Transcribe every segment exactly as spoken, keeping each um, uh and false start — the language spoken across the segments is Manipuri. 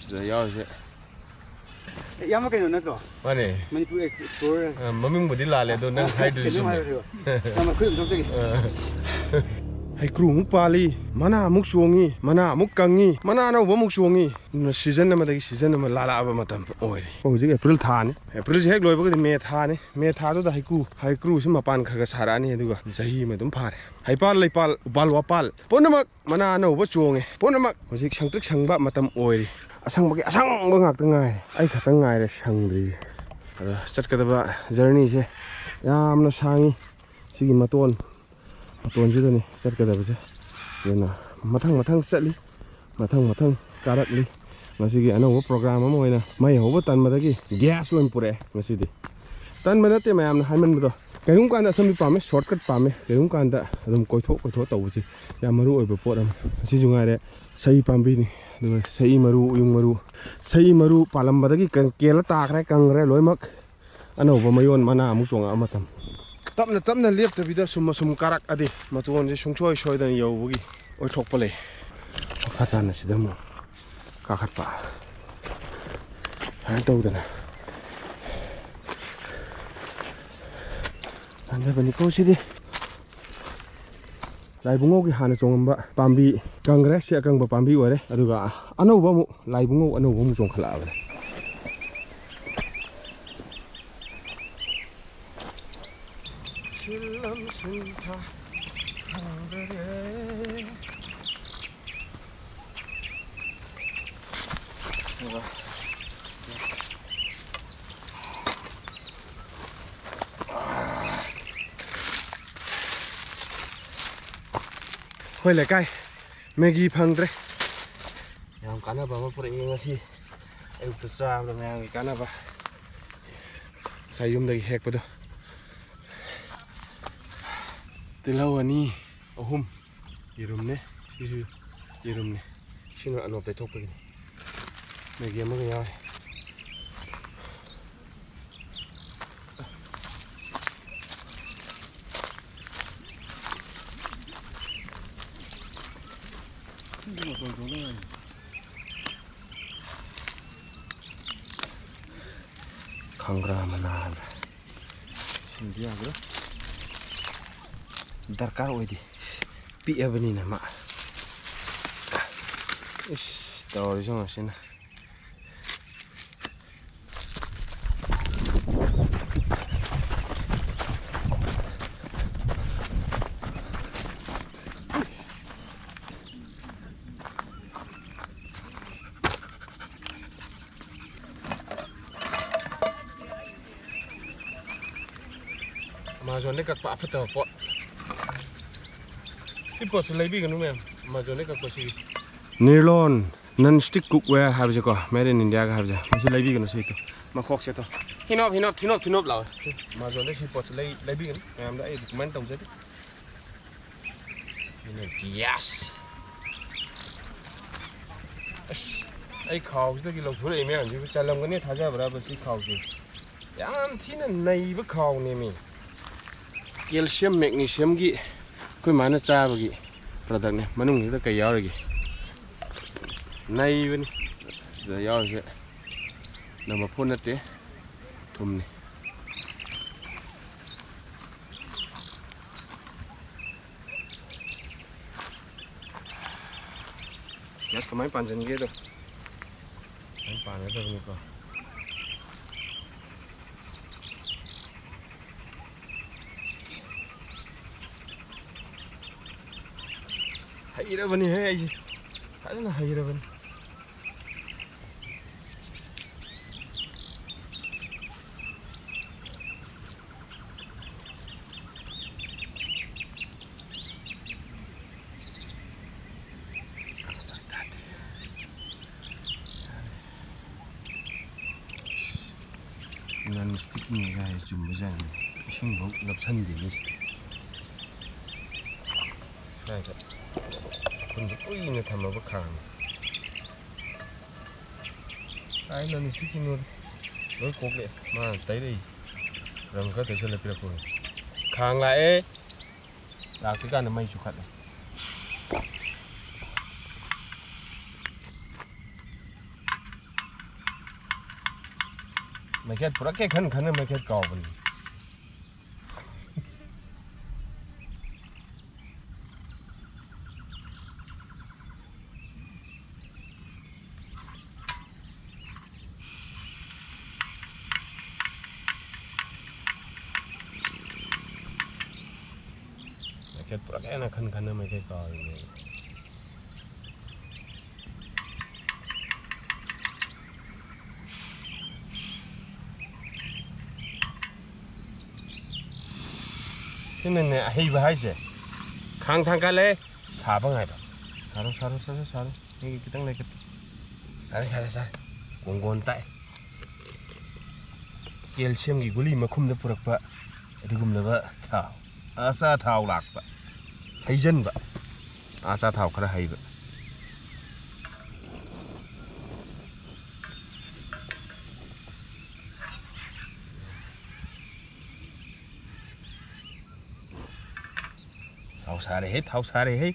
ꯁꯤꯗ ꯌꯥꯎꯔꯤꯁꯦ꯫ ꯏꯌꯥꯝꯕ ꯀꯩꯅꯣ ꯅꯠꯇ꯭ꯔꯣ? ꯃꯥꯅꯦ꯫ ꯃꯅꯤꯄꯨꯔ ꯑꯦꯛꯁꯄ꯭ꯂꯣꯔꯔ꯫ ꯑ, ꯃꯃꯤꯡꯕꯨꯗꯤ ꯂꯥꯜꯂꯦ ꯑꯗꯣ ꯅꯪ ꯍꯥꯏꯗꯣꯏꯁꯦ ꯀꯩꯅꯣꯝ ꯆꯨꯝꯃꯦ꯫ ꯍꯥꯏꯔꯨꯔꯦꯕ꯫ ꯏꯌꯥꯝꯕ ꯈꯨꯠ ꯑꯝꯇ ꯆꯣꯛꯆꯒꯦ꯫ ꯍꯩꯀ꯭ꯔꯨꯃꯨꯛ ꯄꯥꯜꯂꯤ, ꯃꯅꯥ ꯑꯃꯨꯛ ꯆꯣꯡꯉꯤ, ꯃꯅꯥ ꯑꯃꯨꯛ ꯀꯪꯉꯤ, ꯃꯅꯥ ꯑꯅꯧꯕ ꯑꯃꯨꯛ ꯆꯣꯡꯉꯤ꯫ ꯑꯗꯨꯅ ꯁꯤꯖꯟ ꯑꯃꯗꯒꯤ ꯁꯤꯖꯟ ꯑꯃ ꯂꯥꯜꯂꯛꯑꯕ ꯃꯇꯝ ꯑꯣꯏꯔꯤ꯫ ꯑꯩꯈꯣꯏ ꯍꯧꯖꯤꯛ ꯑꯦꯄ꯭ꯔꯤꯜ ꯊꯥꯅꯤ꯫ ꯑꯦꯄ꯭ꯔꯤꯜꯁꯦ ꯍꯦꯛ ꯂꯣꯏꯕꯒꯗꯤ ꯃꯦ ꯊꯥꯅꯤ꯫ ꯃꯦ ꯊꯥꯗꯨꯗ ꯍꯩꯀ꯭ꯔꯨ, ꯍꯩꯀ꯭ꯔꯨꯁꯤ ꯃꯄꯥꯟ ꯈꯔ ꯈꯔ ꯁꯥꯔꯛꯑꯅꯤ, ꯑꯗꯨꯒ ꯆꯍꯤ ꯑꯃ ꯑꯗꯨꯝ ꯐꯥꯔꯦ꯫ ꯍꯩꯄꯥꯜ ꯂꯩꯄꯥꯜ, ꯎꯄꯥꯜ ꯋꯥꯄꯥꯜ ꯄꯨꯝꯅꯃꯛ ꯃꯅꯥ ꯑꯅꯧꯕ ꯆꯣꯡꯉꯦ꯫ ꯄꯨꯝꯅꯃꯛ ꯍꯧꯖꯤꯛ ꯁꯪꯇ꯭ꯔꯤꯛ ꯁꯪꯕ ꯃꯇꯝ ꯑꯣꯏꯔꯤ꯫ ꯑꯁꯪꯕꯒꯤ ꯑꯁꯪꯕ ꯉꯥꯛꯇ ꯉꯥꯏꯔꯦ꯫ ꯑꯩ ꯈꯛꯇꯪ ꯉꯥꯏꯔꯦ ꯁꯪꯗ꯭ꯔꯤꯁꯦ꯫ ꯑꯗ ꯆꯠꯀꯗꯕ ꯖꯔꯅꯤꯁꯦ ꯌꯥꯝꯅ ꯁꯥꯡꯉꯤ꯫ ꯁꯤꯒꯤ ꯃꯇꯣꯟ, ꯃꯇꯣꯟꯁꯤꯗꯅꯤ ꯆꯠꯀꯗꯕꯁꯦ꯫ ꯑꯗꯨꯅ ꯃꯊꯪ ꯃꯊꯪ ꯆꯠꯂꯤ, ꯃꯊꯪ ꯃꯊꯪ ꯀꯥꯔꯛꯂꯤ꯫ ꯉꯁꯤꯒꯤ ꯑꯅꯧꯕ ꯄ꯭ꯔꯣꯒ꯭ꯔꯥꯝ ꯑꯃ ꯑꯣꯏꯅ ꯃꯩ ꯍꯧꯕ ꯇꯟꯕꯗꯒꯤ ꯒ꯭ꯌꯥꯁ ꯑꯣꯏꯅ ꯄꯨꯔꯛꯑꯦ ꯉꯁꯤꯗꯤ꯫ ꯇꯟꯕ ꯅꯠꯇꯦ ꯃꯌꯥꯝꯅ ꯍꯥꯏꯃꯟꯕꯗꯣ꯫ ꯀꯔꯤꯒꯨꯝꯕ ꯀꯥꯟꯗ ꯑꯁꯝꯕꯤ ꯄꯥꯝꯃꯦ, ꯁꯣꯔꯠꯀꯠ ꯄꯥꯝꯃꯦ, ꯀꯔꯤꯒꯨꯝꯕ ꯀꯥꯟꯗ ꯑꯗꯨꯝ ꯀꯣꯏꯊꯣꯛ ꯀꯣꯏꯊꯣꯛ ꯇꯧꯕꯁꯦ ꯌꯥꯝ ꯃꯔꯨ ꯑꯣꯏꯕ ꯄꯣꯠ ꯑꯃꯅꯤ꯫ ꯑꯁꯤꯁꯨ ꯉꯥꯏꯔꯦ, ꯆꯍꯤ ꯄꯥꯝꯕꯤꯅꯤ꯫ ꯑꯗꯨꯒ ꯆꯍꯤ ꯃꯔꯨ, ꯌꯨꯡ ꯃꯔꯨ, ꯆꯍꯤ ꯃꯔꯨ ꯄꯥꯜꯂꯝꯕꯗꯒꯤ ꯀꯪ-, ꯀꯦꯜꯂ ꯇꯥꯈ꯭ꯔꯦ, ꯀꯪꯈ꯭ꯔꯦ ꯂꯣꯏꯅꯃꯛ꯫ ꯑꯅꯧꯕ ꯃꯌꯣꯟ ꯃꯅꯥ ꯑꯃꯨꯛ ꯆꯣꯡꯉꯛꯑ ꯃꯇꯝ꯫ ꯇꯞꯅ ꯇꯞꯅ ꯂꯦꯞꯇꯕꯤꯗ ꯁꯨꯝ ꯑꯁꯨꯝ ꯀꯥꯔꯛꯑꯗꯤ ꯃꯇꯣꯟꯁꯦ ꯁꯨꯡꯁꯣꯏ ꯁꯣꯏꯗꯅ ꯌꯧꯕꯒꯤ ꯑꯣꯏꯊꯣꯛꯄ ꯂꯩ꯫ ꯃꯈꯥ ꯇꯥꯅ ꯁꯤꯗ ꯑꯃꯨꯛ ꯀꯥꯈꯠꯄ꯫ ꯁꯨꯃꯥꯏꯅ ꯇꯧꯗꯅ ꯍꯟꯊꯕꯅꯤꯀꯣ ꯁꯤꯗꯤ꯫ ꯂꯥꯏꯕꯨꯡꯉꯧꯒꯤ ꯍꯥꯟꯅ ꯆꯣꯡꯉꯝꯕ ꯄꯥꯝꯕꯤ ꯀꯪꯈ꯭ꯔꯦ, ꯁꯤ ꯑꯀꯪꯕ ꯄꯥꯝꯕꯤ ꯑꯣꯏꯔꯦ꯫ ꯑꯗꯨꯒ ꯑꯅꯧꯕ ꯑꯃꯨꯛ, ꯂꯥꯏꯕꯨꯡꯉꯧ ꯑꯅꯧꯕ ꯑꯃꯨꯛ ꯆꯣꯡꯈꯠꯂꯛꯑꯕꯅꯦ꯫ ꯁꯤꯜꯂꯝ ꯁꯤꯟꯊꯥ ꯈꯪꯗꯔꯦ꯫ ꯑꯩꯈꯣꯏ ꯂꯩꯀꯥꯏ ꯃꯦꯒꯤ ꯐꯪꯗ꯭ꯔꯦ꯫ ꯌꯥꯝ ꯀꯥꯟꯅꯕ ꯑꯃ ꯄꯨꯔꯛꯏ ꯉꯁꯤ꯫ ꯑꯌꯨꯛꯇ ꯆꯥꯕꯗ ꯃꯌꯥꯝꯒꯤ ꯀꯥꯟꯅꯕ꯫ ꯉꯁꯥꯏ ꯌꯨꯝꯗꯒꯤ ꯍꯦꯛꯄꯗꯣ꯫ ꯇꯤꯜꯍꯧ ꯑꯅꯤ, ꯑꯍꯨꯝ꯫ ꯌꯦꯔꯨꯝꯅꯦ꯫ ꯁꯤꯁꯨ ꯌꯦꯔꯨꯝꯅꯦ꯫ ꯁꯤꯅ ꯑꯅꯣꯞ ꯇꯩꯊꯣꯛꯄꯒꯤꯅꯤ꯫ ꯃꯦꯒꯤ ꯑꯃꯒ ꯌꯥꯎꯔꯦ꯫ ꯈꯪꯒ꯭ꯔꯥ ꯃꯅꯥ ꯍꯥꯏꯕ꯭ꯔꯥ? ꯁꯤꯃꯗꯤ ꯌꯥꯗ꯭ꯔꯥ? ꯗꯔꯀꯥꯔ ꯑꯣꯏꯗꯦ꯫ ꯄꯤꯛꯑꯕꯅꯤꯅ ꯃꯥ꯫ ꯏꯁ, ꯇꯧꯔꯤꯁꯤ ꯉꯁꯤꯅ꯫ ꯑꯦꯃꯥꯖꯣꯟꯗꯩ ꯀꯛꯄ ꯑꯐꯠꯇꯕ ꯄꯣꯠ꯫ ꯁꯤ ꯄꯣꯠꯁꯤ ꯂꯩꯕꯤꯒꯅꯨ ꯃꯌꯥꯝ, ꯑꯦꯃꯥꯖꯣꯟꯗꯩ ꯀꯛꯄ ꯁꯤꯒꯤ꯫ ꯅꯤꯔꯂꯣꯟ ꯅꯟ ꯁ꯭ꯇꯤꯛ ꯀꯨꯛꯋꯦꯌꯔ ꯍꯥꯏꯕꯁꯦꯀꯣ, ꯃꯦꯗ ꯏꯟ ꯏꯟꯗꯤꯌꯥꯒ ꯍꯥꯏꯕꯁꯦ, ꯃꯁꯤ ꯂꯩꯕꯤꯒꯅꯨ ꯁꯤꯗꯣ꯫ ꯃꯈꯣꯛꯁꯦ ꯇꯣ꯫ ꯍꯤꯅꯣꯞ, ꯍꯤꯅꯣꯞ, ꯊꯤꯅꯣꯞ, ꯊꯤꯅꯣꯞ ꯂꯥꯎꯋꯦ꯫ ꯑꯦꯃꯥꯖꯣꯟꯗꯩ ꯁꯤ ꯄꯣꯠꯁꯤ ꯂꯩ-, ꯂꯩꯕꯤꯒꯅꯨ ꯃꯌꯥꯝꯗ, ꯑꯩ ꯔꯤꯀꯃꯦꯟ ꯇꯧꯖꯗꯦ꯫ ꯌꯦꯁ꯫ ꯑꯁ, ꯑꯩ ꯈꯥꯎꯁꯤꯗꯒꯤ ꯂꯧꯊꯣꯔꯛꯏ ꯃꯌꯥꯝꯁꯤꯕꯨ ꯆꯜꯂꯝꯒꯅꯤ ꯊꯥꯖꯕ꯭ꯔꯕ ꯁꯤ ꯈꯥꯎꯁꯦ? ꯌꯥꯝ ꯊꯤꯅ ꯅꯩꯕ ꯈꯥꯎꯅꯦꯃꯤ꯫ ꯀꯦꯜꯁꯤꯌꯝ ꯃꯦꯒꯅꯤꯁꯤꯌꯝꯒꯤ ꯑꯩꯈꯣꯏ ꯃꯥꯅ ꯆꯥꯕꯒꯤ ꯄ꯭ꯔꯗꯛꯅꯦ꯫ ꯃꯅꯨꯡꯁꯤꯗ ꯀꯩ ꯌꯥꯎꯔꯤꯒꯦ? ꯅꯩꯕꯅꯤ꯫ ꯁꯤꯗ ꯌꯥꯎꯔꯤꯁꯦ ꯅꯝꯕꯔ ꯐꯣꯔ ꯅꯠꯇꯦ, ꯊꯨꯝꯅꯤ꯫ ꯒ꯭ꯌꯥꯁ ꯀꯃꯥꯏꯅ ꯄꯥꯟꯁꯤꯟꯒꯦꯗꯣ ꯑꯗꯨꯃꯥꯏꯅ ꯄꯥꯟꯒꯗꯕꯅꯤꯀꯣ꯫ ꯍꯩꯔꯕꯅꯤꯍꯦ ꯑꯩꯁꯦ, ꯐꯖꯅ ꯍꯩꯔꯕꯅꯤ꯫ ꯅꯟ ꯁ꯭ꯇꯤꯛꯀꯤꯅꯤ ꯀꯥꯏ ꯆꯨꯝꯕꯖꯥꯠꯅꯤ꯫ ꯏꯁꯤꯡꯐꯧ ꯅꯞꯁꯟꯗꯦꯅꯦ ꯁꯤꯗꯤ꯫ ꯁ꯭ꯋꯥꯏꯗ ꯎꯈꯨꯟꯗ ꯀꯨꯏꯅ ꯊꯝꯃꯕ ꯈꯥꯡꯅꯤ꯫ ꯀꯥꯏ ꯅꯟ ꯁ꯭ꯇꯤꯛꯀꯤꯅꯣꯗ ꯂꯣꯏ ꯀꯣꯛꯂꯛꯑꯦ꯫ ꯃꯥꯅ ꯇꯩꯔꯛꯏ꯫ ꯔꯪ ꯈꯔ ꯇꯩꯁꯜꯂ ꯄꯤꯔꯛꯄꯅꯤ꯫ ꯈꯥꯡ ꯂꯥꯛꯑꯦ꯫ ꯂꯥꯛꯇ꯭ꯔꯤꯀꯥꯟꯗ ꯃꯩ ꯆꯨꯈꯠꯂꯦ꯫ ꯃꯩꯈꯦꯠ ꯄꯨꯔꯛꯀꯦ ꯈꯟ ꯈꯟꯅ ꯃꯩꯈꯦꯠ ꯀꯥꯎꯕꯅꯤ꯫ ꯃꯩꯈꯦꯠ ꯄꯨꯔꯛꯀꯦꯅ ꯈꯟ ꯈꯟꯅ ꯃꯩꯈꯦꯠ ꯀꯥꯎꯔꯤꯅꯦ꯫ ꯁꯤꯅꯅꯦ ꯑꯍꯩꯕ ꯍꯥꯏꯁꯦ꯫ ꯈꯥꯡ ꯊꯥꯡꯒꯠꯂꯦ, ꯁꯥꯕ ꯉꯥꯏꯕ꯫ ꯁꯥꯔꯣ, ꯁꯥꯔꯣ, ꯁꯥꯔꯣ, ꯁꯥꯔꯣ꯫ ꯑꯩꯒꯤ ꯈꯤꯇꯪ ꯂꯩꯈꯠ꯫ ꯁꯥꯔꯦ, ꯁꯥꯔꯦ, ꯁꯥꯔꯦ꯫ ꯀꯣꯡꯒꯣꯟ ꯇꯥꯛꯑꯦ꯫ ꯀꯦꯜꯁꯤꯌꯝꯒꯤ ꯒꯨꯂꯤ ꯃꯈꯨꯝꯗ ꯄꯨꯔꯛꯄ ꯑꯗꯨꯒꯨꯝꯂꯕ ꯊꯥꯎ꯫ ꯑꯆꯥ ꯊꯥꯎ ꯂꯥꯛꯄ꯫ ꯍꯩꯖꯟꯕ꯫ ꯑꯆꯥ ꯊꯥꯎ ꯈꯔ ꯍꯩꯕ꯫ ꯊꯥꯎ ꯁꯥꯔꯦꯍꯦ, ꯊꯥꯎ ꯁꯥꯔꯦꯍꯦ꯫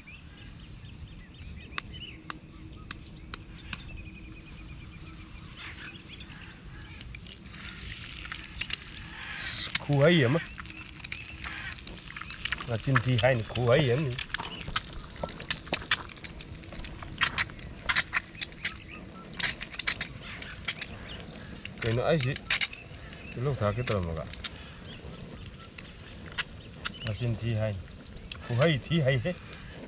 ꯈꯨꯍꯩ ꯑꯃ꯫ ꯃꯆꯤꯟ ꯊꯤ ꯍꯥꯏꯅꯤ, ꯈꯨꯍꯩ ꯑꯃꯅꯤ꯫ ꯀꯩꯅꯣ ꯑꯩꯁꯤ ꯇꯤꯜꯍꯧ ꯊꯥꯛꯀꯦ ꯇꯧꯔꯝꯃꯒ꯫ ꯃꯆꯤꯟ ꯊꯤ ꯍꯥꯏꯅꯤ꯫ ꯈꯨꯍꯩ ꯊꯤ ꯍꯩꯍꯦ꯫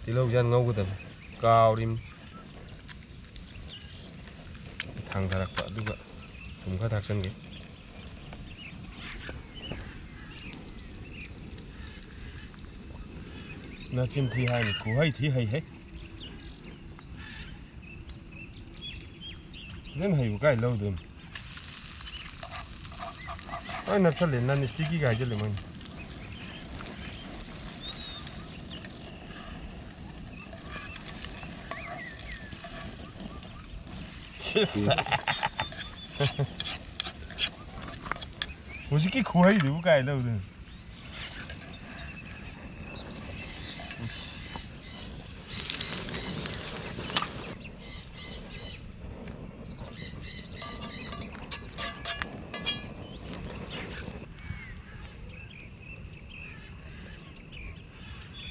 ꯇꯤꯜꯍꯧ ꯖꯥꯟ ꯉꯧꯒꯗꯕꯅꯤ꯫ ꯀꯥꯎꯔꯤꯝ꯫ ꯊꯥꯡꯗꯔꯛꯄ ꯑꯗꯨꯒ ꯊꯨꯝ ꯈꯔ ꯊꯥꯛꯆꯟꯒꯦ꯫ ꯅꯆꯤꯟ ꯊꯤ ꯍꯥꯏꯅꯤ꯫ ꯈꯨꯍꯩ ꯊꯤ ꯍꯩꯍꯦ꯫ ꯐꯖꯅ ꯍꯩꯕ ꯀꯥꯏ ꯂꯧꯗꯣꯏꯅꯣ? ꯂꯣꯏ ꯅꯞꯁꯜꯂꯦ, ꯅꯟ ꯁ꯭ꯇꯤꯛꯀꯤꯒ ꯍꯥꯏꯖꯜꯂꯦ ꯃꯣꯏꯅ꯫ ꯁꯤꯁ꯫ ꯍꯧꯖꯤꯛꯀꯤ ꯈꯨꯍꯩꯗꯨꯕꯨ ꯀꯥꯏ ꯂꯧꯗꯣꯏꯅꯣ?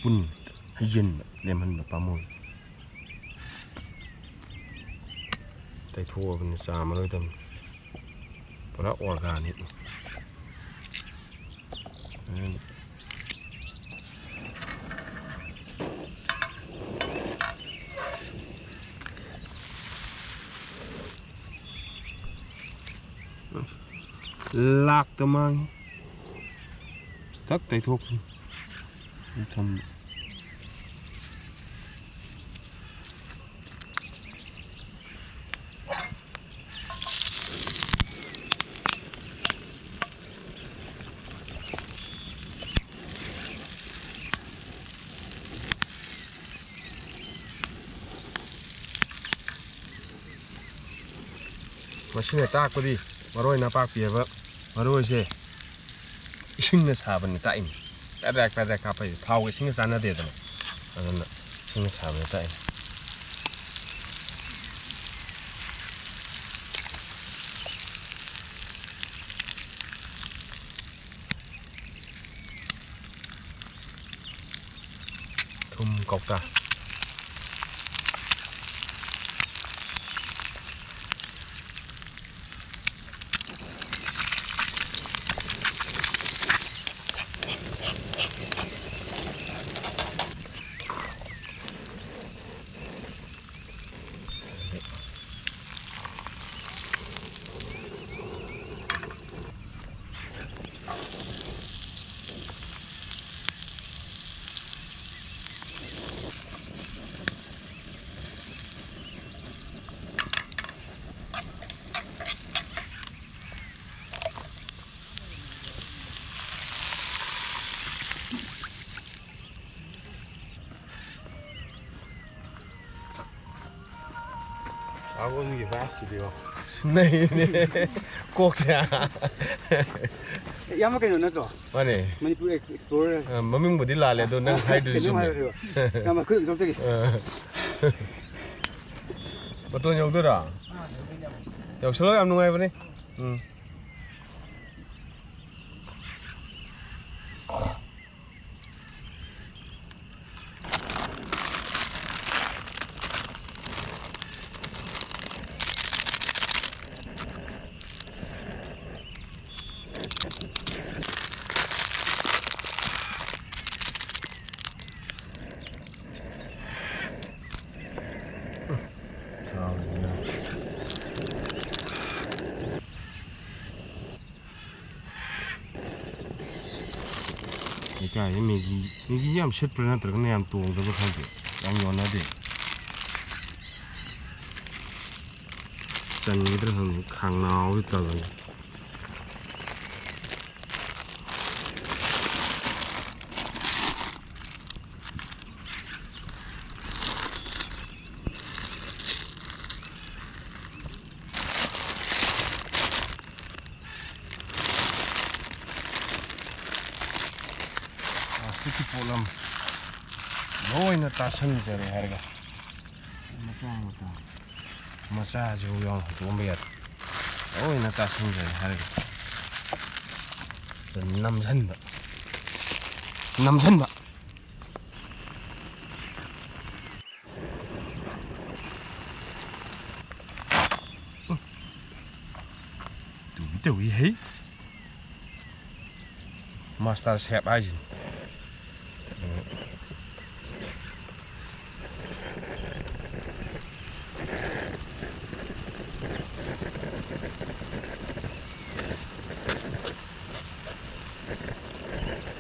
ꯄꯨꯟ ꯍꯩꯖꯤꯟꯕ, ꯂꯦꯝꯍꯟꯕ ꯄꯥꯝꯃꯨꯏ꯫ ꯇꯩꯊꯣꯛꯑꯕꯅꯤ, ꯆꯥꯝꯃꯔꯣꯏꯗꯕꯅꯤ꯫ ꯄꯨꯔꯥ organic꯫ ꯂꯥꯛꯇ ꯃꯥꯡꯉꯤ꯫ ꯊꯛ ꯇꯩꯊꯣꯛꯄꯅꯤ꯫ ꯊꯝꯕ꯫ ꯃꯁꯤꯅ ꯇꯥꯛꯄꯗꯤ ꯃꯔꯣꯏ ꯅꯄꯥꯛꯄꯤ ꯍꯥꯏꯕ ꯃꯔꯣꯏꯁꯦ ꯏꯁꯤꯡꯅ ꯁꯥꯕꯅꯤ ꯇꯥꯛꯏꯅꯤ꯫ ꯄꯦꯗ꯭ꯔꯦꯛ ꯄꯦꯗ꯭ꯔꯦꯛ ꯀꯥꯞꯄꯩ ꯊꯥꯎꯒ ꯏꯁꯤꯡꯒ ꯆꯥꯟꯅꯗꯦꯗꯅ, ꯑꯗꯨꯅ ꯏꯁꯤꯡꯅ ꯁꯥꯕꯅꯤ ꯇꯥꯛꯏꯅꯤ꯫ ꯊꯨꯝ ꯀꯧꯇꯥ꯫ ꯑꯥ, ꯋꯥꯡꯒꯤ vibe ꯁꯤꯗꯤꯀꯣ꯫ ꯅꯩꯅꯦ꯫ ꯀꯣꯛꯁꯦ꯫ ꯏꯌꯥꯝꯕ ꯀꯩꯅꯣ ꯅꯠꯇ꯭ꯔꯣ? ꯃꯥꯅꯦ꯫ ꯃꯅꯤꯄꯨꯔ ꯑꯦꯛꯁꯄ꯭ꯂꯣꯔꯔ꯫ ꯑ, ꯃꯃꯤꯡꯕꯨꯗꯤ ꯂꯥꯜꯂꯦ, ꯑꯗꯣ ꯅꯪ ꯍꯥꯏꯗꯨꯗꯤ ꯀꯩꯅꯣꯝ ꯆꯨꯝꯃꯦ꯫ ꯍꯥꯏꯔꯛꯑꯣ꯫ ꯏꯌꯥꯝꯕ, ꯈꯨꯠ ꯑꯝꯇ ꯆꯣꯛꯆꯒꯦ꯫ ꯑ꯫ ꯕꯇꯣꯟ ꯌꯧꯗꯣꯏꯔꯣ? ꯌꯧꯁꯜꯂꯣ, ꯌꯥꯝ ꯅꯨꯡꯉꯥꯏꯕꯅꯦ꯫ ꯎꯝ꯫ ꯀꯥꯏꯗꯩ ꯃꯦꯒꯤ, ꯃꯦꯒꯤ ꯌꯥꯝ ꯁꯤꯠꯄ꯭ꯔꯥ ꯅꯠꯇ꯭ꯔꯒꯅ ꯌꯥꯝ ꯇꯣꯡꯗꯕ꯭ꯔꯥ ꯈꯪꯗꯦ, ꯌꯥꯝ ꯌꯣꯟꯅꯗꯦ꯫ ꯆꯟꯒꯗ꯭ꯔꯥ ꯈꯪꯗꯦ, ꯈꯥꯡꯅꯥꯎꯗꯤ ꯇꯜꯂꯦ꯫ ꯄ꯭ꯂꯥꯁꯇꯤꯛꯀꯤ ꯄꯣꯠꯂꯝ ꯂꯣꯏꯅ ꯇꯥꯁꯟꯖꯔꯦ ꯍꯥꯏꯔꯒ, ꯃꯆꯥ ꯃꯆꯥ, ꯃꯆꯥꯁꯨ ꯌꯥꯎꯅ ꯍꯨꯟꯗꯣꯛꯑꯝꯕ ꯌꯥꯗꯦ꯫ ꯂꯣꯏꯅ ꯇꯥꯁꯟꯖꯔꯦ ꯍꯥꯏꯔꯒ, ꯅꯝꯁꯟꯕ, ꯅꯝꯁꯟꯕ꯫ ꯇꯧꯏ ꯇꯧꯏ ꯍꯩ꯫ ꯃꯥꯁꯇꯔ ꯁꯦꯞ ꯍꯥꯏꯁꯤꯅꯤ꯫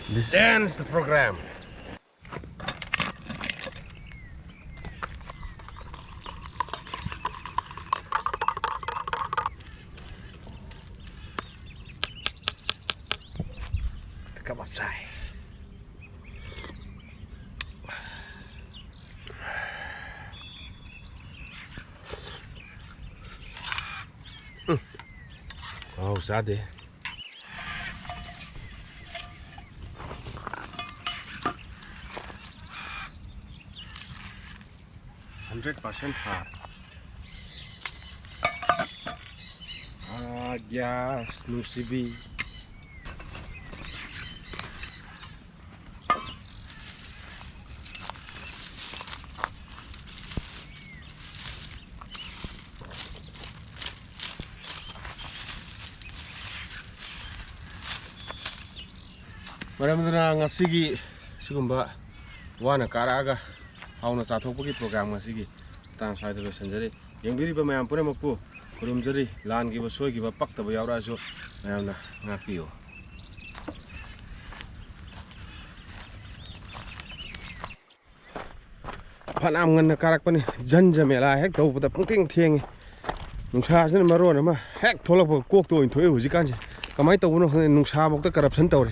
This ends the program. Come outside. ꯎꯝ꯫ ꯈꯍꯥꯎ ꯆꯥꯗꯦ꯫ Hundred percent ꯊꯥ꯫ ꯑꯥ, ꯒ꯭ꯌꯥꯁ, ꯅꯨꯡꯁꯤꯕꯤ꯫ ꯃꯔꯝ ꯑꯗꯨꯅ ꯉꯁꯤꯒꯤ ꯁꯤꯒꯨꯝꯕ ꯋꯥꯅ ꯀꯥꯔꯛꯑꯒ ꯍꯥꯎꯅ ꯆꯥꯊꯣꯛꯄꯒꯤ program ꯉꯁꯤꯒꯤ ꯃꯇꯥꯡ ꯁ꯭ꯋꯥꯏꯗ ꯂꯣꯏꯁꯤꯟꯖꯔꯤ꯫ ꯌꯦꯡꯕꯤꯔꯤꯕ ꯃꯌꯥꯝ ꯄꯨꯝꯅꯃꯛꯄꯨ ꯈꯨꯔꯨꯝꯖꯔꯤ꯫ ꯂꯥꯟꯈꯤꯕ ꯁꯣꯏꯈꯤꯕ ꯄꯛꯇꯕ ꯌꯥꯎꯔꯛꯑꯁꯨ ꯃꯌꯥꯝꯅ ꯉꯥꯛꯄꯤꯌꯨ꯫ ꯐꯅꯌꯥꯝ ꯉꯟꯅ ꯀꯥꯔꯛꯄꯅꯤ꯫ ꯖꯟ ꯖꯃꯦꯂꯥ ꯍꯦꯛ ꯇꯧꯕꯗ ꯄꯨꯡꯊꯦꯡ ꯊꯦꯡꯉꯤ꯫ ꯅꯨꯡꯁꯥꯁꯤꯅ ꯃꯔꯣꯟ ꯑꯃ ꯍꯦꯛ ꯊꯣꯛꯂꯛꯄꯒ ꯀꯣꯛꯇ ꯑꯣꯏꯅ ꯊꯣꯛꯑꯦ ꯍꯧꯖꯤꯛꯀꯥꯟꯁꯦ꯫ ꯀꯃꯥꯏꯅ ꯇꯧꯕꯅꯣ ꯈꯪꯗꯦ, ꯅꯨꯡꯁꯥꯐꯧꯗ ꯀꯔꯞꯁꯟ ꯇꯧꯔꯦ꯫